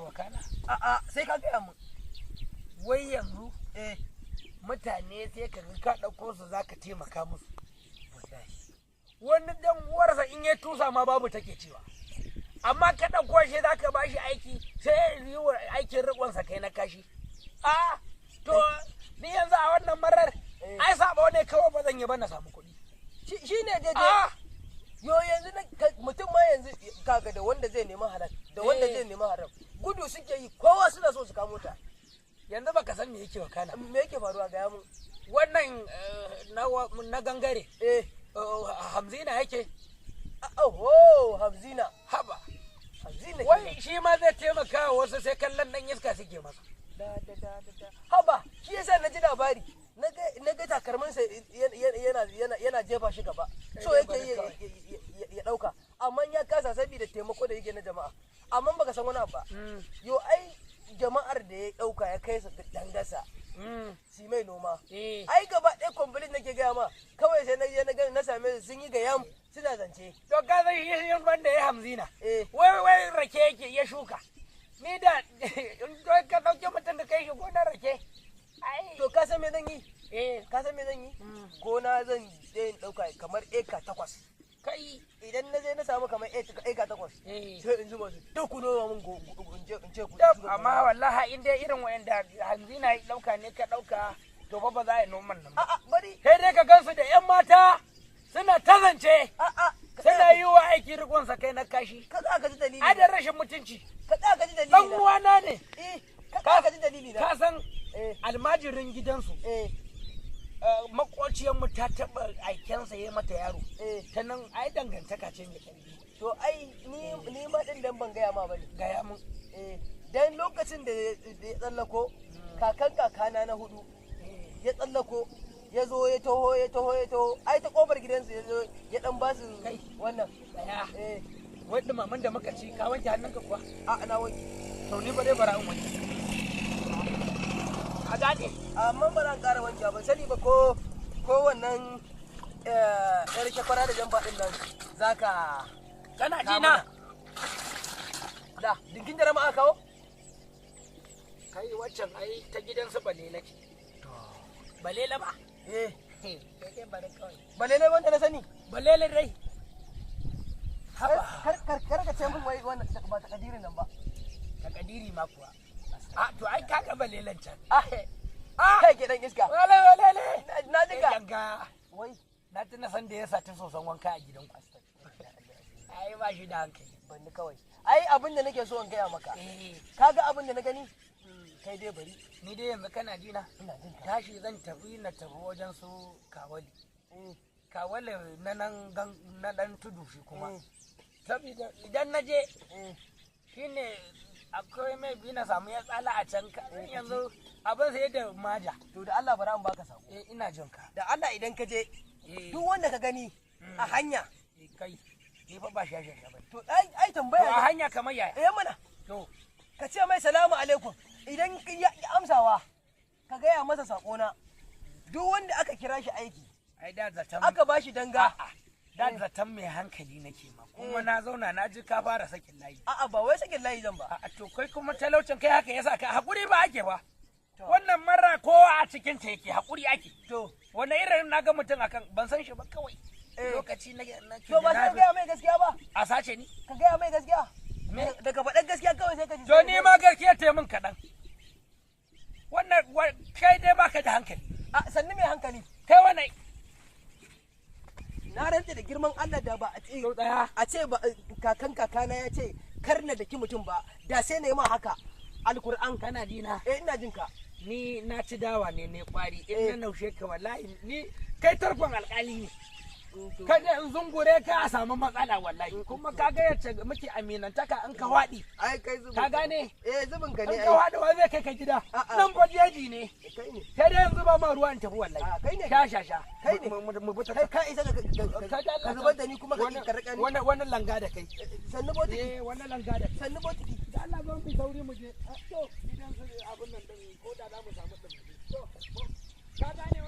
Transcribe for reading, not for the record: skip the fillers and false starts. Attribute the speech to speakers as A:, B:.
A: wakana?
B: A'a, sai ka gaya mun.
A: Wai yanzu
B: Eh,
A: mutane sai ka ga ka ɗauko su za ka taimaka musu.
B: Wallahi.
A: Wani dan uwarsa in ya tusa ma babu take cewa. Amma ka ɗauko shi za ka ba shi aiki sai ya yi wa aikin riƙonsa kai na kashi. A to ni yanzu a wannan marar ai sabo ne kawai ba zan yi ba na samu kuɗi.
B: Shi ne daidai.
A: A
B: Yo yanzu mutum ma yanzu kaga da wanda zai nemi halal da wanda
A: Eh.
B: zai nemi haram. Gudu suke yi, kowa suna so su kamo ta.
A: Yanzu baka san me yake wakana ba.
B: Me yake faruwa? Gaya mun.
A: Wannan na gangare
B: Eh,
A: Hamzina yake.
B: Oh, Hamzina.
A: Haba.
B: Hamzina.
A: Wai shi ma zai taimaka wa wasu sai kallon dan iska suke masa.
B: Da da da da da. Haba, shi yasa na ji labari. Na ga takalminsa yana jefa shi gaba. So
A: Kai
B: yake
A: dai
B: yi
A: bari kawai.
B: ya dauka. Amma ya kasa saboda taimako da yake na jama'a. Amma baka san wani abu ba. Yo ai jama'ar da ya dauka ya kai su dangasa su mai noma.
A: Eh.
B: Ai gaba ɗaya kwamfulin nake gaya ma, kawai sai na je na ga na same su sun yi gayam suna zance.
A: To ka san shi wanda ya Hamzina.
B: Eh.
A: Wai wai rake yake ya shuka. Ni da in to ka dauke mutum da kai shi gonar rake. Ai.
B: To ka san me zan yi?
A: Eh.
B: Ka san me zan yi? Gona zan je in ɗauka kamar eka 8.
A: Kai.
B: Idan na je na samu kamar eka 8.
A: Eh.
B: Sai in zuba su duk ku noma min in ce ku
A: Tab,
B: shuka
A: amma
B: gona.
A: wallahi in dai irin wa'anda Hamzina ya dauka ne ka dauka to fa ba za a yi noman nan ba.
B: A'a, bari.
A: Sai dai ka gansu da 'yan mata suna ta zance.
B: A'a, ka
A: Suna
B: tsaya.
A: yi wa aiki rikonsa kai na kashi.
B: Ka tsaya ka ji dalili.
A: Ai da rashin mutunci.
B: Ka tsaya ka ji dalili.
A: Dan uwana ne.
B: Eh, ka tsaya ka ji dalili na.
A: Ka san
B: Eh.
A: almajirin gidansu.
B: Eh,
A: Makociyarmu ta taɓa aikensa ya mata yaro.
B: Eh.
A: Ta nan ai dangantaka ce mai ƙarfi.
B: To ai ni ma din dan ban gaya ma bane.
A: Gaya mun.
B: Eh, dan lokacin da ya tsallako kakan kakana na hudu ya tsallako ya zo ya taho ya taho ya taho, ai ta kofar gidansu ya zo ya dan ba su
A: Kai.
B: wannan.
A: Tsaya.
B: Eh,
A: Wai dumaman da muka ci ka wanke hannunka kuwa?
B: A na wanki.
A: To ni ba dai bara in wanke. A gane.
B: Amma ba zan ƙara wanki ba, sani ba ko wannan yar shakwara da jamfa din nan zaka
A: Kana
B: ka
A: ji na?
B: mana. Da dinkin da rama aka kawo.
A: Kai waccan ai ta gidansu balela ce. Balela ba?
B: Eh,
A: Kai dai bari kawai.
B: Balele wanda na sani.
A: Balela dai. Haba.
B: Kar kar kar ka ce min wai wannan ba takadirin nan ba.
A: Takadiri ma kuwa. A to ai kaga balelan can.
B: Ah,
A: Ah!
B: kai ke dan iska.
A: Wale wale.
B: Na ji ka.
A: Yanga.
B: Wai
A: Na tuna san da ya sati soson wanka a gidanku. Ai ba shi da hankali.
B: banni kawai. Ai abin da nake so in gaya maka.
A: Eh,
B: Kaga abin da na gani? Kai dai bari.
A: ni dai yanzu kana ji na.
B: Ina jin ka.
A: Tashi zan tafi na tafi wajen su Kawali.
B: Eh,
A: Kawali na nan na dan tudu shi kuma.
B: Mm.
A: Saboda idan na je
B: eh.
A: shine akwai mai bi na samu ya tsala a can ka san yanzu abin sai da maja.
B: To da Allah bara in baka sako.
A: Eh, ina jin ka.
B: Da Allah idan ka je
A: Eh,
B: duk wanda ka gani a hanya
A: eh, kai ni fa ba shashasha ba.
B: To ai
A: To a
B: tambaya.
A: hanya kamar yaya?
B: Eh mana,
A: To
B: ka ce mai salamu alaikum. Idan ya ki amsawa ka gaya masa sako na. Duk wanda aka kira shi aiki
A: ai da zaton
B: aka bashi danga.
A: A'a, da zaton mai hankali nake ma kuma na zauna na ji ka fara sakin layi.
B: A'a, ba wai sakin layi zan ba.
A: A'a, to kai kuma talaucin kai haka yasa ka hakuri ba ake ba.
B: To.
A: Wannan mara kowa a cikin ta yake hakuri ake.
B: To
A: Wannan irin na ga mutum akan ban san shi ba kawai.
B: Eh.
A: Lokaci na na
B: to ba sai ka gaya mai gaskiya ba.
A: a sace ni.
B: Ka gaya mai gaskiya.
A: Me?
B: Daga faɗan gaskiya kawai sai ka ji.
A: To ni ma gaskiya ta yi min kaɗan. Wannan kai dai baka da hankali.
B: A sannu mai hankali.
A: Kai wannan
B: Na rantse da girman Allah da ba a ce
A: to tsaya.
B: a ce ba kakan kakana ya ce kar na daki mutum ba da sai na yi ma haka. Alkur'an.
A: Kana ji na.
B: Eh, ina jin ka.
A: Ni na ci dawa ne ne kwari in
B: Eh.
A: na naushe ka wallahi ni kai tarkon alkali ne. Kada in zungure ka a samu matsala wallahi kuma ka ga yacce muke aminantaka in ka waɗi
B: Ai kai zubin.
A: Ka gane?
B: Eh, zubin ka ne
A: in ka
B: ai.
A: waɗi wa zai kai ka gida.
B: A'a.
A: Nan ba jeji ne.
B: Kai ne.
A: Sai dai yanzu ba ma ruwa in tafi wallahi.
B: A, kai ne.
A: Sha sha sha.
B: Kai ne.
A: Mu bi ta
B: Kai ka isa ka zubar da ni kuma ka rika ni.
A: Wannan langa da kai.
B: Sannu botiki.
A: Eh, wannan langa da kai.
B: Sannu botiki.
A: Da Allah zo mu sauri mu je. To gidan su abun nan din ko da za mu samu din. To ka gane.